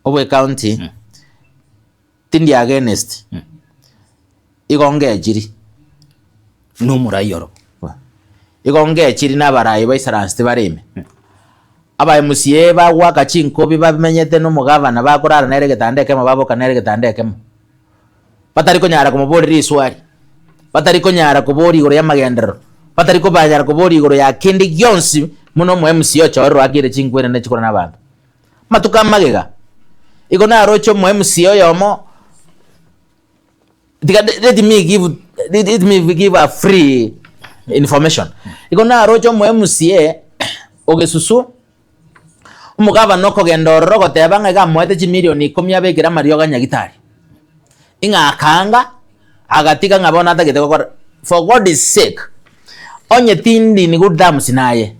Obwe county, tindi against, igo ngechiri. Nomorai oro. Igo ngechiri na abarai baisaransete bare ime. Aba MCA bagoaka chinkobi bamenyete na omogavana bakorara nere egetanda ekemo baboka nere egetanda ekemo. Batari konyara komoboria riswari, batari konyara koboria igoro y'amagenderero, batari kobanyara koboria igoro ya kende gionsi buna omo MCA ochorirwe akeire chinkwere ne chikura na abanto. Amatuko amagega, igo naroche omo MCA oyomo tiga let me give let me give a free information. Igo naroche omo MCA o Gesusu, omogavana okogenda ororo ogoteba ng'a iga amoete chimilioni ikomi abekere amariogo a Nyagitari. Ing'a akaanga, agatiga ng'a bono atagete gokora for God's sake, onye tindi in good terms naye,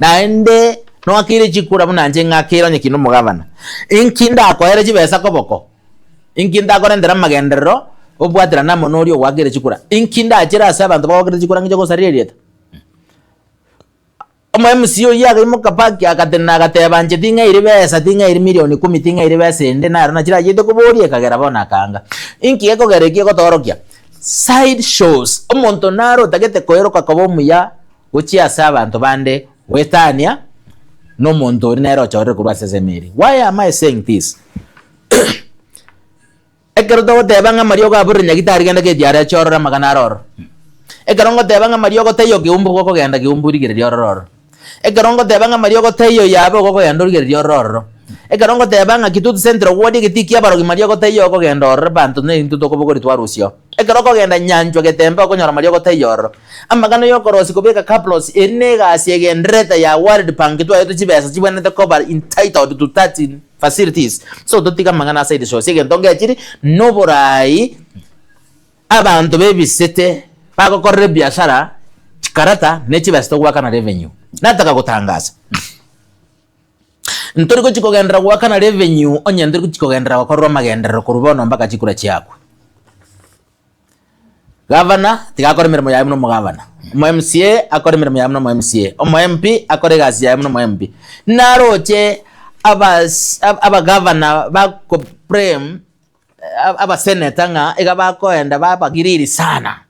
naende noakeire chikura buna inche ng'akeire onye kinde omogavana, inki ndakoere chibesa koboko? Inki ntakorentera amagenderero obwaterane amo noria ogoakeire chikura? Inki ndachere ase abanto bagoakerete chikura ng'iche gosaria erieta? Omo MC oyio akaimoka park agatenena agateba inche ting'airi besa ting'airi milioni kumi ting'airi besa ende naro nachi rachete koboria ekagera bono akaanga. Inki gekogera eki egotoorokia? Side shows, omonto naro otagete koeroka koba omuya gochia ase abanto bande goetania na omonto oria nere ochorire korwa ase ensemo eria. Why am I saying this? Ekero togoteba ng'a amariogo aborire nyagitari genda getiara eche orore amagana are ororo. Ekero ngoteba ng'a amariogo taiyo keumbu gokogenda keumbu rigereria orore ororo. Ekero ngoteba ng'a amariogo taiyo yabe ogokogenda origereria orore ororo. Ekero ngoteba ng'a Kitutu Central ward egetii kia abarogi mariogo taiyo okogenda ororo abanto na intwe tokobogoria twarusia oo. Ekero okogenda Nyanchwa Getembe okonyora mariogo taiyo ororo. Amagana yokorosia kobeka cabros eri na egasi egendererete ya World Bank twaetwe chibesa chibwenerete koba entitled to that facilities. So totige amang'ana ase resource egento ngechiri noborai abanto bebisete bagokorera ebiashara chikarata ne chibesa togoakana revenue. Nataka gotangasa ntori gochi kogenderera goakana revenue onye ntori gochi kogenderera gokorerwa amagenderero korwa bono mpaka chikura chiakwe. Gavana tiga akore emeremo yaye buna omogavana, omo MCA akore emeremo yaye buna omo MCA, omo MP akore egasi yaye buna omo MP. Naroche abas abagavana bako blame abaseneta ng'a iga bakoenda babagiriri sana,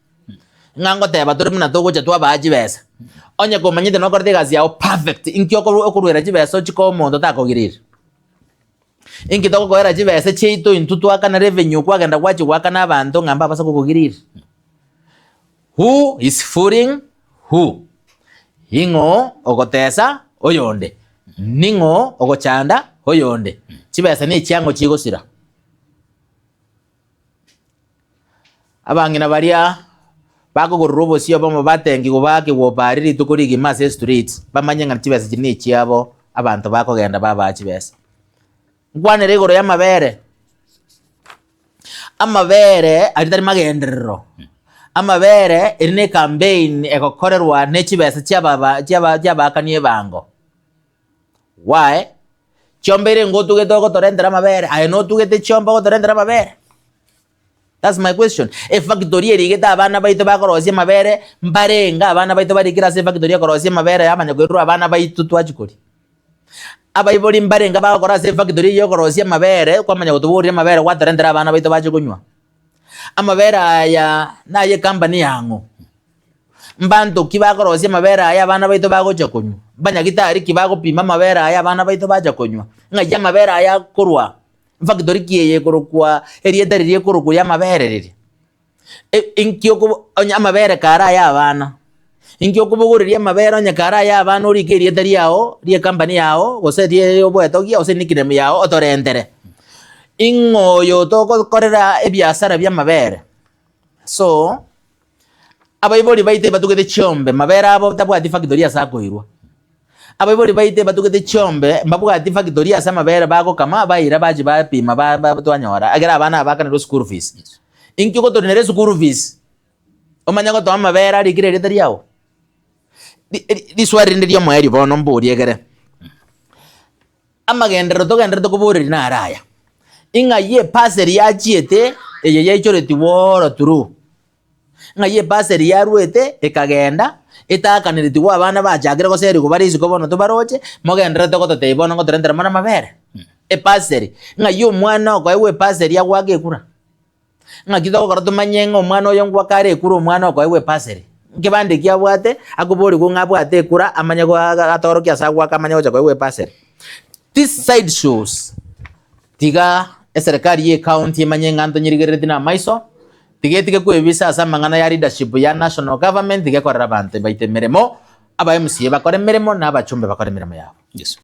ng'a ngoteba tore buna togocha twabaa chibesa, onye komanyete nokorete egasi yago perfect, inki oko okoruera chibesa ochie koa omonto takogiriri. Inki togokoera chibesa chiaito intwe twakana revenue kwagenda gwachia goakana abanto ng'a mbabasa kokogirira? Who is fooling who? Ing'o ogotesa oyonde? Ning'o ogochanda oyonde? Chibesa ne echiang'o chigosira. Abang'ina baria bakogorerwa obosio obomo batengigwe baakigwe oparia rituko rigima ase estreet, bamanye ng'a chibesa chiria nechiabo abanto bakogenda babaa chibesa. Nkwanere igoro y'amabere, amabere aria tari magenderero, amabere eri ne ecampaign egokorerwa ne chibesa chiababa chiaba chiabaakani ebango. Why? Chiombe ere ngotugete ogotorentera amabere, aye notugete chiombe ogotorentera amabere? That's my question. Efactory erigete abana baito bakorosia amabere, mbarenge abana baito barikire ase efactory ekorosia amabere yamanya koirwa abana baito twachia koria. Abaibori mbarenge bagokora ase efactory eywo ekorosia amabere, kwamanya gotoboria amabere gwatorentera abana baito bache konywa. Amabere aya naye ecompany yang'o? Mbanto ki bakorosia amabere aya abana baito bagocha konywa? Mbanyagitari ki bagopima amabere aya abana baito bacha konywa? Ng'ai amabere aya akorwa? Efactory ki eye ekorokwa erieta riria ekorokwa y'amabere riria? Inki okobo onye amabere kare aya abana, inki okobogoreria amabere onye kare aya abana orike erieta riago ria ecompany yago gose eria oboetogia gose nickname yago otorentere. Ing'o oyo togokorera ebiasara bia amabere? So, abaibori baito ebatugete chiombe mabere abo tabwati factory ase akoirwa. Abaibori baito ebatugete chiombe mbabwati factory ase amabere bagokama baira bachia bapima ba ba twanyora ekero abana aba baakanirwe school fees. Inki ogotorinera eschool fees omanye gotoa amabere arikire erieta riago? Ri ri riswali rinde riomoerio bono mborie egere, amagenderero togenderete koboreria naro aya, ing'ai eparcel yachiete eye yaichoretigwe all through. Ng'ai eparcel yarwete ekagenda etakaneretigwe abana bachakire goserigwa bare isiko bono tobaroche, mogendererete gototebia bono ngotorentera more amabere. Ebursary, ng'ai omwana okoegwa ebursary agoaka ekura? Ng'aki togokora tomanye ng'a omwana oyo ngoaka are ekura omwana okoegwa ebursary? Nkebande ki abwate, akoborigwa ng'a abwate ekura amanye goa atorokie ase agoaka amanye gocha koegwa ebursary? These side shows, tiga eserekari ya ecounty emanye ng'a ntonyerigerereti na amaiso, tiga etige kwebisa ase amang'ana ya leadership ya national government, tiga ekorere abanto baito emeremo, aba MCA bakore emeremo na abachumbe bakore emeremo yabo. Yes.